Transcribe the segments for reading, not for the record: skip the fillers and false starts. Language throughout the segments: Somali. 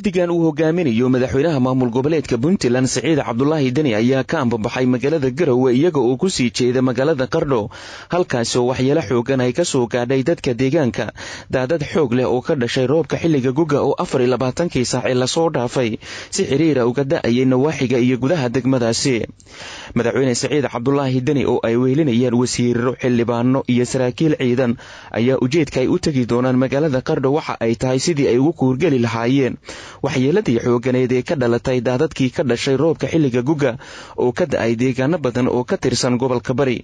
Wafdigan uu hogaaminayo madaxweynaha maamul goboleedka Puntland Siciid Cabdulaahi Deni ayaa ka ambabaxay magaalada Garowe, iyaga oo ku sii jeeda magaalada Qardho, halkaasoo waxyeelo xoogan ay ka soo gaadhay dadka deegaanka daadad xoog leh oo ka dhashay roobka xilliga guga oo 24kii saac ee lasoo dhaafay si xiriira uga da'ayay nawaaxiga iyo gudaha degmadaasi. Madaxweyne Siciid Cabdulaahi Deni oo ay wehelinayaan wasiiro, xildhibaano iyo saraakiil ciidan ayaa ujeedka ay u tegi doonaan magaalada Qardho waxa ay tahay sidii ay ugu kuurgeli lahaayeen waxyeeladii xooganeed ee ka dhalatay daadadkii ka dhashay roobka xilliga guga oo ka da'ay deegaano badan oo ka tirsan gobolka Bari.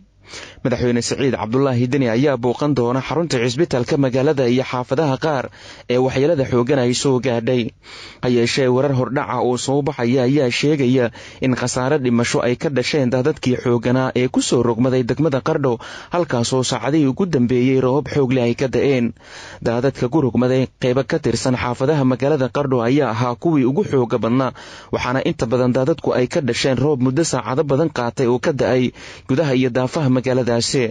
Madaxweyne Siciid Cabdulaahi Deni ayaa booqan doona xarunta cisbitaalka magaalada iyo xaafadaha qaar ee waxyeelada xoogan ay soo gaadhay. Ha yeeshee, warar hordhaca oo soo baxaya ayaa sheegaya in khasaare dhimasho ay ka dhasheen daadadkii xooganaa ee ku soo rogmaday degmada Qardho, halkaasoo saacadihii ugu dambeeyey roobab xoogleh ay ka da'een. Daadadka ku rogmaday qeybo ka tirsan xaafadaha magaalada Qardho ayaa ahaa kuwii ugu xooga badnaa, waxaana inta badan daadadku ay ka dhasheen roob muddo saacado badan qaatay oo ka da'ay gudaha iyo daafaha magaaladaasi.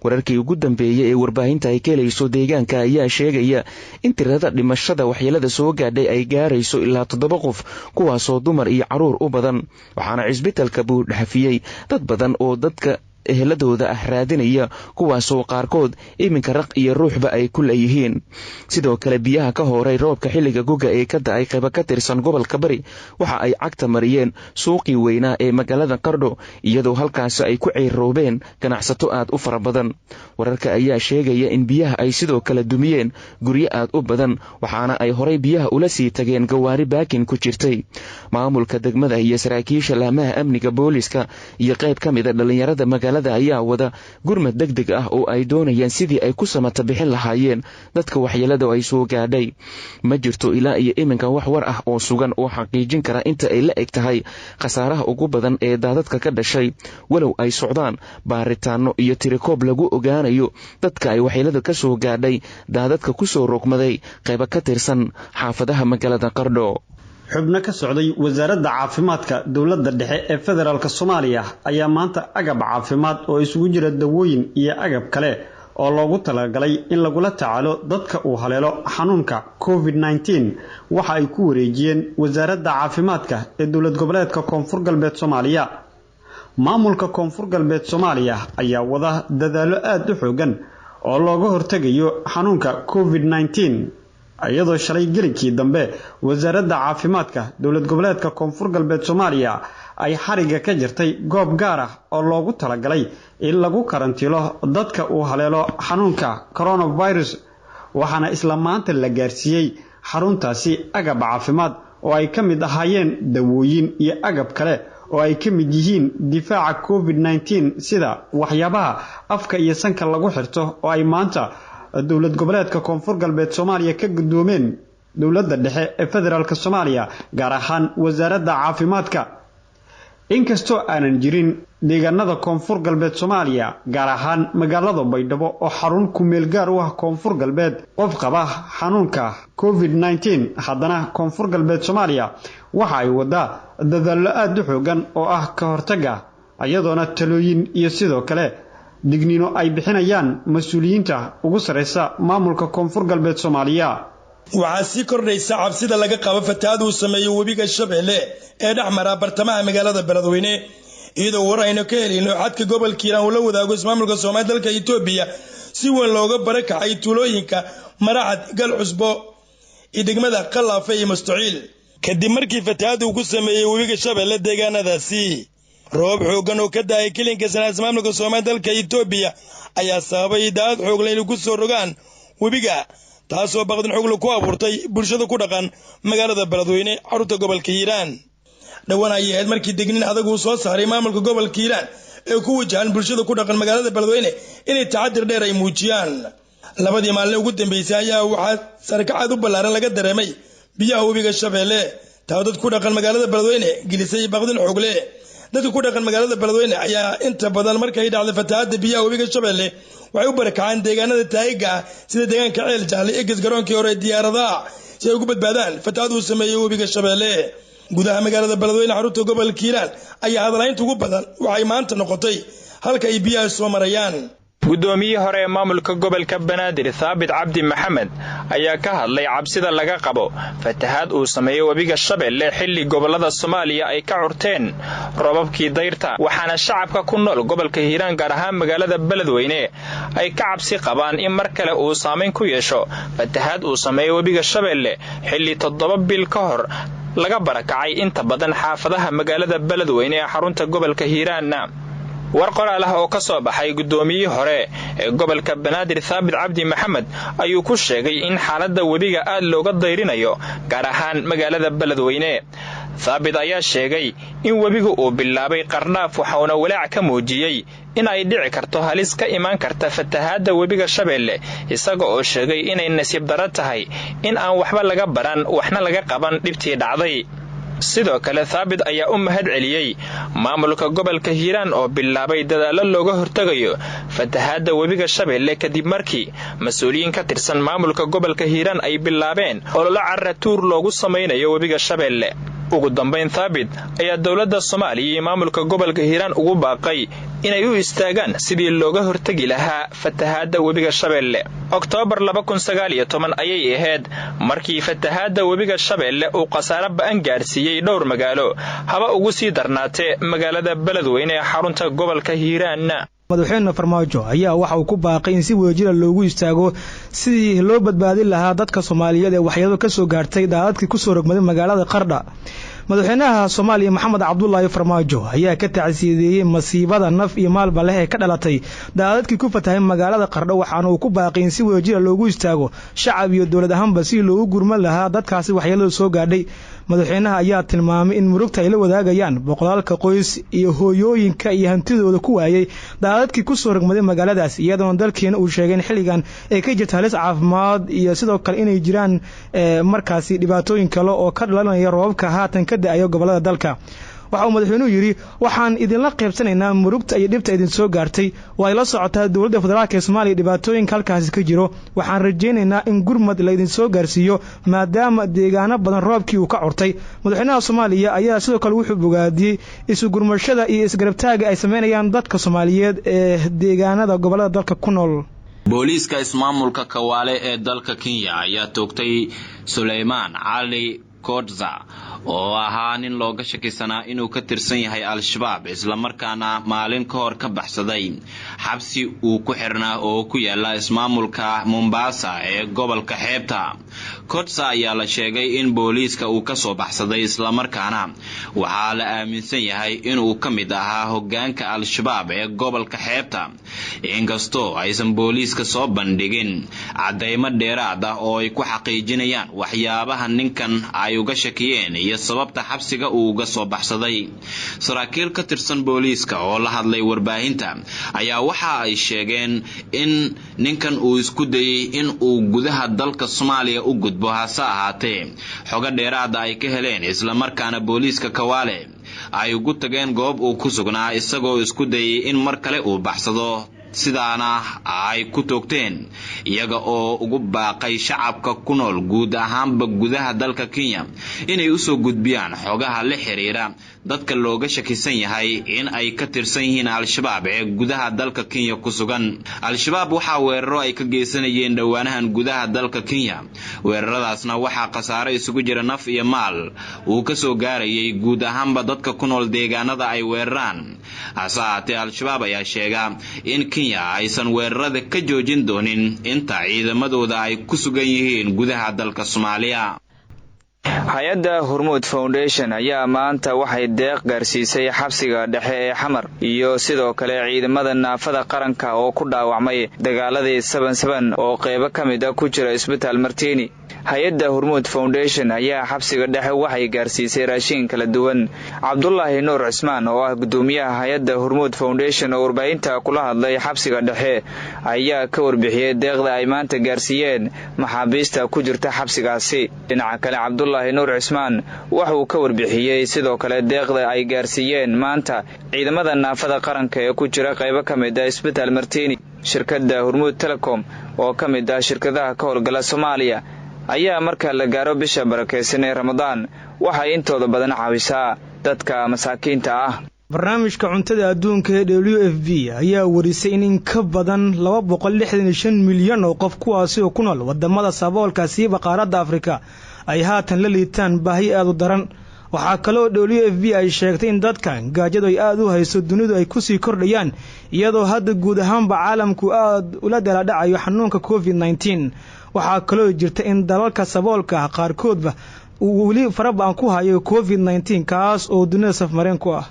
Wararkii ugu dambeeyey ee warbaahinta ay ka helayso deegaanka ayaa sheegaya in tirada dhimashada waxyeelada soo gaadhay ay gaarayso ilaa 7 qof, kuwaasoo dumar iyo carruur u badan, waxaana cisbitalka buurdhafiyey dad badan oo dadka eheladooda ah raadinaya, kuwaasoo qaarkood iminka raq iyo ruuxba ay ku leeyihiin. Sidoo kale, biyaha ka horay roobka xilliga guga ee ka da'ay qaybo ka tirsan gobolka Bari waxa ay cagta mariyeen suuqii weynaa ee magaalada Qardho, iyadoo halkaasi ay ku ceyroobeen ganacsato aad u fara badan. Wararka ayaa sheegaya in biyaha ay sidoo kale dumiyeen guryo aad u badan, waxaana ay horay biyaha ula sii tageen gawaari baakin ku jirtay. Maamulka degmada iyo saraakiisha laamaha amniga booliska iyo qayb ka mida dhallinyarada magaalada ayaa wada gurmad deg deg ah oo ay doonayaan sidii ay ku samata bixin lahaayeen dadka waxyeelada ay soo gaadhay. Ma jirto ilaa iyo iminka wax war ah oo sugan oo xaqiijin kara inta ay la eg tahay khasaaraha ugu badan ee daadadka ka dhashay, walow ay socdaan baaritaano iyo tirikoob lagu ogaanayo dadka ay waxyeelada ka soo gaadhay daadadka ku soo rogmaday qaybo ka tirsan xaafadaha magaalada Qardho. Xubno ka socday Wasaaradda Caafimaadka dowladda dhexe ee federaalk Soomaaliya ayaa maanta agab caafimaad oo isugu jira dawooyin iyo agab kale oo loogu talagalay in lagula tacaalo dadka uu haleelo xanuunka COVID-19 waxa ay ku wareejiyeen Wasaaradda Caafimaadka ee dowlad goboleedka Koonfur Galbeed Soomaaliya. Maamulka Koonfur Galbeed Soomaaliya ayaa wada dadaallo aada u xoogan oo looga hortegayo xanuunka COVID-19, iyadoo shalay gelinkii dambe Wasaaradda Caafimaadka dowlad goboleedka Koonfur Galbeed Soomaaliya ay xariga ka jirtay goob gaar ah oo loogu talagalay in lagu karantiilo dadka uu haleelo xanuunka coronavirus, waxaana isla maanta la gaarsiiyey xaruntaasi agab caafimaad oo ay ka mid ahaayeen dawooyin iyo agab kale oo ay ka mid yihiin difaaca COVID-19, sida waxyaabaha afka iyo sanka lagu xirto, oo ay maanta dowlad goboleedka Koonfur Galbeed Soomaaliya ka guddoomeen dowladda dhexe ee federaalk Soomaaliya, gaar ahaan Wasaaradda Caafimaadka. Inkastoo aanan jirin deegaanada Koonfur Galbeed Soomaaliya, gaar ahaan magaalada Baydhabo oo xarun kumeel gaar u ah Koonfur Galbeed, qof qaba xanuunka COVID-19, haddana Koonfur Galbeed Soomaaliya waxa ay wadaa dadaallo aada u xoogan oo ah ka hortagga, iyadoona talooyin iyo sidoo kale digniino ay bixinayaan mas-uuliyiinta ugu sarreysa maamulka Koonfur Galbeed Soomaaliya. Waxaa sii kordhaysa cabsida laga qabo fatahaad uu sameeyo webiga Shabeelle ee dhex mara bartamaha magaalada Beledweyne, iyadoo war aynu ka helayno xadka gobolka Hiiraan uu la wadaago ismaamulka Soomaaliya dalka Itoobiya si weyn looga barakacay tuulooyinka Maracad, Galcusbo iyo degmada Qalaafe iyo Mustaciil, kadib markii fatahaad uu ku sameeyey webiga Shabeelle deegaanadaasi. Roob xooggan oo ka da'ay kilinka sanaa ismaamulka Soomaaliya dalka Itoobiya ayaa sababay daadad xoogle inay ku soo rogaan webiga, taasoo baqdin xogle ku abuurtay bulshada ku dhaqan magaalada Beledweyne, xarunta gobolka Hiiraan. Dhowaan ayay ahayd markii degnin adag uu soo saaray maamulka gobolka Hiiraan ee ku wajahan bulshada ku dhaqan magaalada Beledweyne inay taxadir dheer ay muujiyaan. Labadii maalin ugu dambeysay ayaa waxaa sarkacad u ballaaran laga dareemay biyaha webiga Shabeelle, taa dad ku dhaqan magaalada Beledweyne gelisay baqdin xoogle. Dadka ku dhaqan magaalada Beledweyne ayaa inta badan markay dhacday fatahaadda biyaha webiga Shabeelle waxay u barakacaan deegaanada taayiga ah, sida deegaanka Ceel Jaalle, Eges, garoonkii hore diyaaradaha, si ay ugu badbaadaan fatahaad uu sameeyey webiga Shabeelle. Gudaha magaalada Beledweyne, xarunta gobolka Hiiraan, ayaa hadalaynta ugu badan waxay maanta noqotay halka ay biyaha soo marayaan. Guddoomiyihii hore ee maamulka gobolka Banaadir Thaabit Cabdi Maxamed ayaa ka hadlay cabsida laga qabo fatahaad uu sameeyey webiga Shabeelle xilli gobollada Soomaaliya ay ka curteen roobabkii dayrta, waxaana shacabka ku nool gobolka Hiiraan gaar ahaan magaalada Beledweyne ay ka cabsi qabaan in mar kale uu saamayn ku yeesho fatahaad uu sameeyey webiga Shabeelle xilli 7 bil ka hor laga barakacay inta badan xaafadaha magaalada Beledweyne ee xarunta gobolka Hiiraan. War qoraal ah oo ka soo baxay guddoomiyihii hore ee gobolka Banaadir Thaabit Cabdi Maxamed ayuu ku sheegay in xaaladda webiga aad looga dayrinayo gaar ahaan magaalada Beledweyne. Thaabit ayaa sheegay in webigu uu bilaabay qarnaaf, waxauna walaac ka muujiyey in ay dhici karto halis ka imaan karta fatahaadda webiga Shabeelle, isaga oo sheegay inay nasiib darro tahay in aan waxba laga baran waxna laga qaban dhibtii dhacday. Sidoo kale Thaabit ayaa u mahad celiyey maamulka gobolka Hiiraan oo bilaabay dadaallo looga hortagayo fatahaadda webiga Shabeelle kadib markii mas-uuliyiin ka tirsan maamulka gobolka Hiiraan ay bilaabeen ololo carra tuur loogu samaynayo webiga Shabeelle. Ugu dambayn Thaabit ayaa dowladda Soomaaliya iyo maamulka gobolka Hiiraan ugu baaqay inay u istaagaan sidii looga hortagi lahaa fatahaadda webiga Shabeelle. Oktoobar 2019 ayay ahayd markii fatahaadda webiga Shabeelle uu khasaare ba'an gaarsiiyey dhowr magaalo, haba ugu sii darnaatee magaalada Beledweyne ee xarunta gobolka Hiiraan. Madaxweyne Farmaajo ayaa waxa uu ku baaqay in si wadajira loogu istaago sidii loo badbaadin lahaa dadka Soomaaliyeed ee waxyeelo ka soo gaartay daadadkii ku soo rogmaday magaalada Qardha. Madaxweynaha Soomaaliya Maxamed Cabdullaahi Farmaajo ayaa ka tacsiideeyey masiibada naf iyo maalba leh ee ka dhalatay daadadkii ku fatahay magaalada Qardho, waxaana uu ku baaqay in si wadajira loogu istaago shacab iyo dowlad ahaanba si loogu gurman lahaa dadkaasi waxyeelada soo gaadhay. Madaxweynaha ayaa tilmaamay in murugta ay la wadaagayaan boqolaalka qoys iyo hooyooyinka iyo hantidooda ku waayey daadadkii ku soo rogmaday magaaladaas, iyadoona dalkeena uu sheegay in xilligan ay ka jirto halis caafimaad iyo sidoo kale inay jiraan markaasi dhibaatooyin kale oo ka dhalanaya roobabka haatan ka da'aya gobollada dalka. Waxa uu madaxweynuhu yidhi, waxaan idinla qaybsanaynaa murugta iyo dhibta idin soo gaartay, waa ila socotaa dowladda federaalka ee Soomaaliya dhibaatooyinka halkaasi ka jiro, waxaan rajaynaynaa in gurmad la idin soo gaarsiiyo maadaama deegaano badan roobkii uu ka curtay. Madaxweynaha Soomaaliya ayaa sidoo kale wuxuu bogaadiyey isu gurmashada iyo isgarabtaaga ay sameynayaan dadka Soomaaliyeed ee deegaanada gobollada dalka ku nool. Booliiska ismaamulka Kawaale ee dalka Kenya ayaa toogtay Suleymaan Cali Kodza oo ahaa nin looga shakisanaa inuu ka tirsan yahay Al-Shabaab, islamarkaana maalin ka hor ka baxsaday xabsi uu ku xirnaa oo ku yaala ismaamulka Mombasa ee gobolka xeebta. Kodza ayaa la sheegay in booliiska uu ka soo baxsaday, islamarkaana waxaa la aaminsan yahay inuu ka mid ahaa hoggaanka Al-Shabaab ee gobolka xeebta, inkastoo aysan booliiska soo bandhigin caddaymo dheeraad ah oo ay ku xaqiijinayaan waxyaabaha ninkan ay uga shakiyeen iyo sababta xabsiga uu uga soo baxsaday. Saraakiil ka tirsan booliiska oo la hadlay warbaahinta ayaa waxa ay sheegeen in ninkan uu isku dayey in uu gudaha dalka Soomaaliya u gudbo, hase ahaatee xogo dheeraada ay ka heleen islamarkaana booliiska Kawaale ay ugu tageen goob uu ku sugnaa isagoo isku dayey in mar kale uu baxsado, sidaana ay ku toogteen, iyaga oo ugu baaqay shacabka ku nool guud ahaanba gudaha dalka Kenya inay usoo gudbiyaan xogaha la xiriira dadka looga shakisan yahay in ay ka tirsan yihiin Al-Shabaab ee gudaha dalka Kenya ku sugan. Al-Shabaab waxaa weeraro ay ka geysanayeen dhowaanahan gudaha dalka Kenya, weeraradaasna waxaa khasaare isugu jira naf iyo maal uu ka soo gaarayay guud ahaanba dadka ku nool deegaanada ay weeraraan. Hase ahaatee Al-Shabaab ayaa sheega in Kenya aysan weerarada ka joojin doonin inta ciidamadooda ay ku sugan yihiin gudaha dalka Soomaaliya. Hay-adda Hormuud Foundation ayaa maanta waxay deeq gaarsiisay xabsiga dhexe ee Xamar iyo sidoo kale ciidamada naafada qaranka oo ku dhaawacmay dagaaladii 7-7 oo qeybo ka mid ah ku jira isbitaal Martini. Hay-adda Hormuud Foundation ayaa xabsiga dhexe waxay gaarsiisay raashin kala duwan. Cabdulaahi Nuur Cismaan oo ah gudoomiyaha hay-adda Hormuud Foundation oo warbaahinta kula hadlay xabsiga dhexe ayaa ka warbixiyey deeqda ay maanta gaarsiiyeen maxaabiista ku jirta xabsigaasi. Dhinaca kale Cabdulaahi Nuur Cismaan wuxuu ka warbixiyey sidoo kale deeqda ay gaarsiiyeen maanta ciidamada naafada qaranka ee ku jira qaybo ka mid ah isbitaal Martini. Shirkadda Hormuud Telecom oo ka mid ah shirkadaha ka howlgala Soomaaliya ayaa marka la gaaro bisha barakeysan ee Ramadaan waxay intooda badan caawisaa dadka masaakiinta ah. Barnaamijka cuntada adduunka ee WFP ayaa warisay in ka badan 265 milyan oo qof, kuwaasi oo ku nool wadamada saboolka siiba qaaradda Afrika, ay haatan la liitaan baahi aad u daran. Waxaa kaloo WFP ay sheegtay in dadkan gaajadu ay aada u hayso dunidu ay kusii kordhayaan, iyadoo hadda guud ahaanba caalamku aada ula daladhacayo xanuunka COVID-19. Waxaa kaloo jirta in dalalka saboolka ah qaarkoodba uu weli faraba'an ku hayo COVID-19, kaas oo dunida safmareen ku ah.